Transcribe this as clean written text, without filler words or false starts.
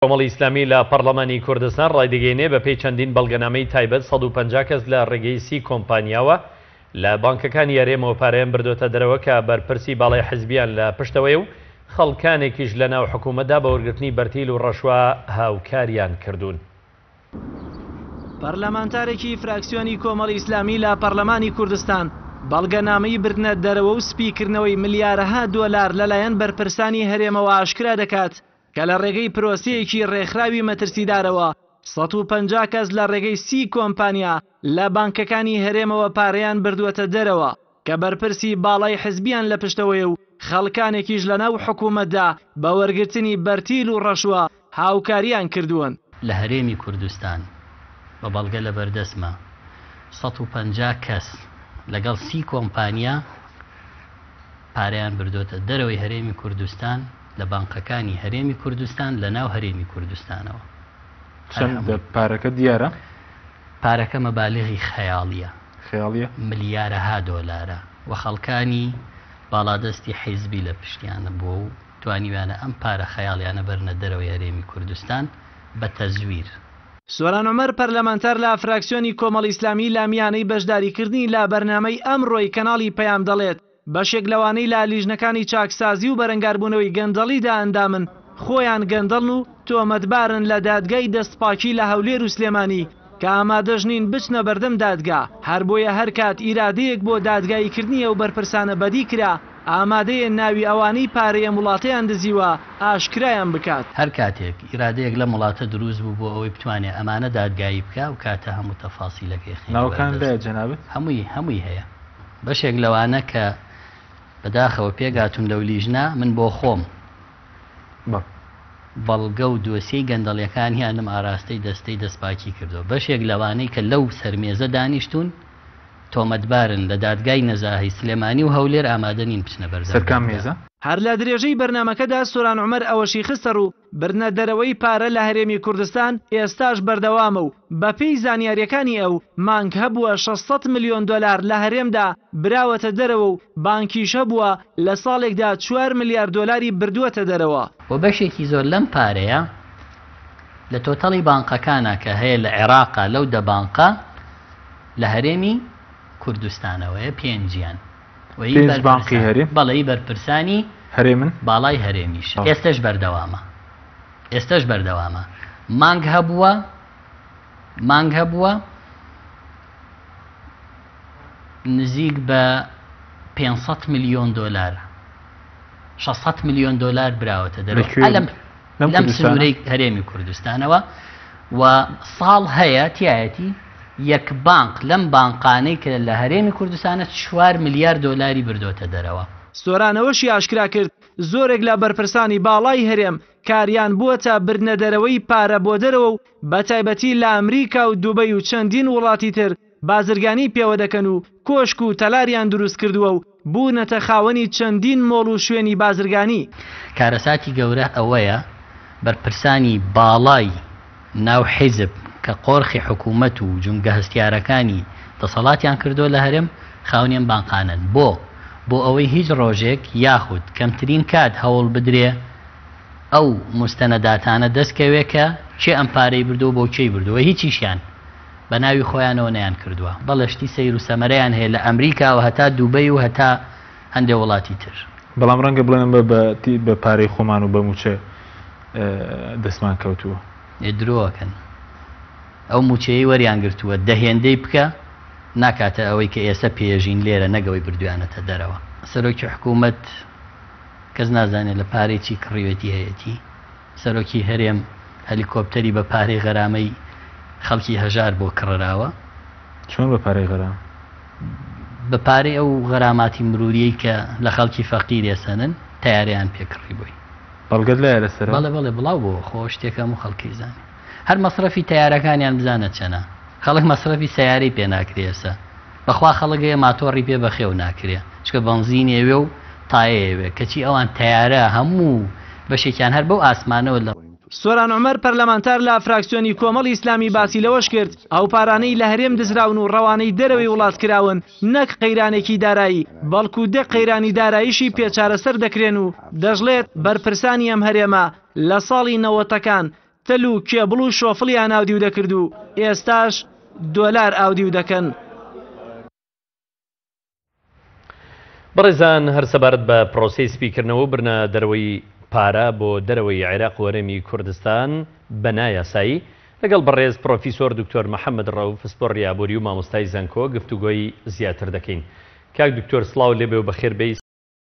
کۆمەڵی ئیسلامی لە پەڕلەمانی کوردستان ڕایدەگەینێ بەپێی چەندین بەڵگەنامەی تایبەت 150 کەس لە ڕێگەی سی کۆمپانیاوە لە بانکەکانی هەرێمەوە پارەیان بردۆتە دەرەوە کە بەرپرسی باڵای حزبیان لە پشتەوەیە و خەڵکانێکیش لە ناو حکوومەتدا بە وەرگرتنی بەرتیل و ڕەشوە هاوکاریان کردوون. پەرلەمانتارێکی فراکسیۆنی کۆمەڵی ئیسلامی لە پەرلەمانی کوردستان بەڵگەنامەی بردنە دەرەوە و سپیکردنەوەی ملیارەها دۆلار لەلایەن بەرپرسانی هەرێمەوە ئاشکرا دەکات کە لە ڕێگەی پرۆسەیەکی ڕێکخراوی مەترسیدارەوە 150 کەس لە ڕێگەی سی کۆمپانیا لە بانکەکانی هەرێمەوە پارەیان بردووەتە دەرەوە کە بەرپرسی باڵای حزبیان لە پشتەوەیە و خەڵکانێکیش لەناو حکوومەتدا بە وەرگرتنی بەرتیل و ڕەشوە هاوکاریان کردوون. لە هەرێمی کوردستان بە بەڵگە لەبەردەستمە 150 کەس لەگەڵ سی کۆمپانیا پارەیان بردۆتە دەرەوەی هەرێمی کوردستان لە بانقەکانی هەرێمی کوردستان لە ناو هەرێمی کوردستانەوە. هەر چەندە هەمووی. پارەکە دیارە؟ پارەکە مەبالغی خەیاڵیە. خەیاڵیە؟ ملیارەها دۆلارە و خەڵکانی باڵادەستی حیزبی لە پشتیانە بووە و توانیویانە ئەم پارە خەیاڵیانە بەرنە دەرەوەی هەرێمی کوردستان بە تەزویر. سۆران عومەر پەرلەمانتار لە فراکسیۆنی کۆمەڵی ئیسلامی لە میانەی بەشداریکردنی لە بەرنامەی ئەمڕۆی کەناڵی پەیام دەڵێت، بەشێک لەوانەی لە لیژنەکانی چاکسازی و بەرەنگاربوونەوەی گەندەڵیدا ئەندامن خۆیان گەندەڵن و تۆمەتبارن لە دادگای دەستپاکی لە هەولێر و سلێمانی کە ئامادەش نین بچنە بەردەم دادگا، هەربۆیە هەرکات ئیرادەیەک بۆ دادگاییکردنی ئەو بەرپرسانە بەدی کرا ئامادەیە ناوی ئەوانەی پارەی ئەم وڵاتەیان دزیوە ئاشکرایان بکات. هەر کاتێک ئیرادەیەک لەم وڵاتە دروست بوو بۆ ئەوەی بتوانێ ئەمانە دادگایی بکا ئەو کاتە هەموو تەفاسیلەکەی خەینە ناوەکانت بەردەست. لایە جەنابت؟ هەمووی هەمووی هەیە. بەشێک لەوانە کە بەداخەوە پێکهاتوون لەو لیژنە من بۆ خۆم بەڵگە و دۆسیەی گەندەڵیەکانیانم ئاراستەی دەستەی دەستپاکی کردووە. بەشێک لەوانەی کە لەو سەرمێزە دانیشتوون تۆمەتبارن لە دادگای نەزاهەی سلێمانی و هەولێر ئامادە نین بچنە بەردەم سەر کام دادگا. مێزە؟ هەر لە درێژەی بەرنامەکەدا سۆران عومەر ئەوەشی خستەڕوو، بردنە دەرەوەی پارە لە هەرێمی کوردستان ئێستاش بەردەوامە و بەپێی زانیارییەکانی ئەو، مانگ هەبووە 600 ملیۆن دۆلار لە هەرێمدا براوەتە دەرەوە و بانکیش هەبووە لە ساڵێکدا چوار ملیار دۆلاری بردووەتە دەرەوە. وە بەشێکی زۆر لەم پارەیە لە تۆتەڵی بانقەکانە کە هەیە لە عێراقا لەو دە بانقە لە هەرێمی کوردستانەوەیە پێنجیان و هی پێنج بانقی بەرپرسان هەرێم؟ بەڵێ هی بەرپرسانی هەرێمن؟ باڵای هەرێمیشە ئێستەش بەردەوامە ئێستەش بەردەوامە مانگ هەبووە مانگ هەبووە نزیک بە 500 ملیۆن دۆلار 600 ملیۆن دۆلار براوەتە لە دەرەوە کوێ؟ ئەلم لەم لەم کوردستانە؟ سنوورەی هەرێمی کوردستانەوە و ساڵ هەیە تایەتی یەک بانق لەم بانقانەی کە لە هەرێمی کوردستانە 4 ملیار دۆلاری بردۆتە دەرەوە. سۆران ئەوەشی ئاشکرا کرد، زۆرێک لە بەرپرسانی باڵای هەرێم کاریان بووەتە بردنە دەرەوەی پارە بۆ دەرەوە و بەتایبەتی لە ئەمریکا و دوبەی و چەندین وڵاتی تر بازرگانی پێوە دەکەن و کۆشک و تەلاریان دروست کردووە و بوونەتە خاوەنی چەندین مۆڵ و شوێنی بازرگانی. کارەساتی گەورە ئەوەیە بەرپرسانی باڵای ناو حیزب کە قۆرخی حکوومەت و جومگە هەستیارەکانی دەسەڵاتیان کردووە لە هەرێم خاوەنی ئەم بانقانەن. بۆ؟ بۆ ئەوەی هیچ ڕۆژێک یاخود کەمترین کات هەوڵ بدرێ ئەو موستەنەداتانە دەست کەوێ کە کێ ئەم پارەی بردووە و بۆ کێی بردووە هیچیشیان بە ناوی خۆیانەوە نەیان کردووە. بەڵێ شتی سەیر و سەمەرەیان هەیە لە ئەمریکاوە هەتا دوبەی و هەتا هەندێ وڵاتی تر. بەڵام ڕەنگە بڵێن ئەمە بە پارەی خۆمان و بە مووچە دەستمان کەوتووە. ئێ درۆ ئەکەن. ئەو مووچەیەی وەریان گرتووە دە هێندەی بکە ناکاتە ئەوەی کە ئێسە پێژین لێرە نەک ئەوەی بردویانەتە دەرەوە. سەرۆکی حکوومەت کەس نازانێ لە پارەی چی کڕیوێتی هەیەتی. سەرۆکی هەرێم هەلیکۆپتەری بە پارەی غەرامەی خەڵکی هەژار بۆ کڕراوە. چۆن بە پارەی غەرامە؟ بە پارەی ئەو غەراماتی مروریەی کە لە خەڵکی فەقیر ئێسەنن تەیارەیان پێ کڕی بۆی. بەڵگەت لایە لەسەرەوە؟ بەڵێ بەڵێ بڵاو بۆوە خۆ شتێکە هەموو خەڵکی زانێ. هەر مەسرەفی تەیارەکانیان بزانە چەنە. خەڵک مەسرەفی سەیارەی پێ ناکرێ ئێسە. بەخوا خەڵک هەیە ماتۆڕی پێ بەخێو ناکرێ چونکە بەنزینی ئەوێ و تایەی ئەوێ کەچی ئەوان تەیارە هەموو بەشێکیان هەر بەو ئاسمانەوە لە سۆران عومەر پەرلەمانتار لە فراکسیۆنی کۆمەڵی ئیسلامی باسی لەوەشکرد، ئەو پارانەی لە هەرێم دزراون و ڕەوانەی دەرەوەی وڵات کراون نەک قەیرانێکی دارایی بەڵکو دە قەیرانی داراییشی پێ چارەسەر دەکرێن و دەشڵێت، بەرپرسانی ئەم هەرێمە لە ساڵی نەوەتەکان. تەل و کێبڵ و شۆفڵیان ئاودیو دەکرد و ئێستاش دۆلار ئاودیو دەکەن. بەڕێزان هەر سەبارەت بە پرۆسەی سپیکردنەوە و بردنە دەرەوەی پارە بۆ دەرەوەی عێراق و هەرێمی کوردستان بە نایاسایی، لەگەڵ بەڕێز پرۆفیسۆر دکتۆر محەمەد ڕەئوف پسپۆڕی ئابووری و مامۆستای زانکۆ گفتوگۆی زیاتر دەکەین. کاک دکتۆر سڵاو لێبێ و بەخێر بێی.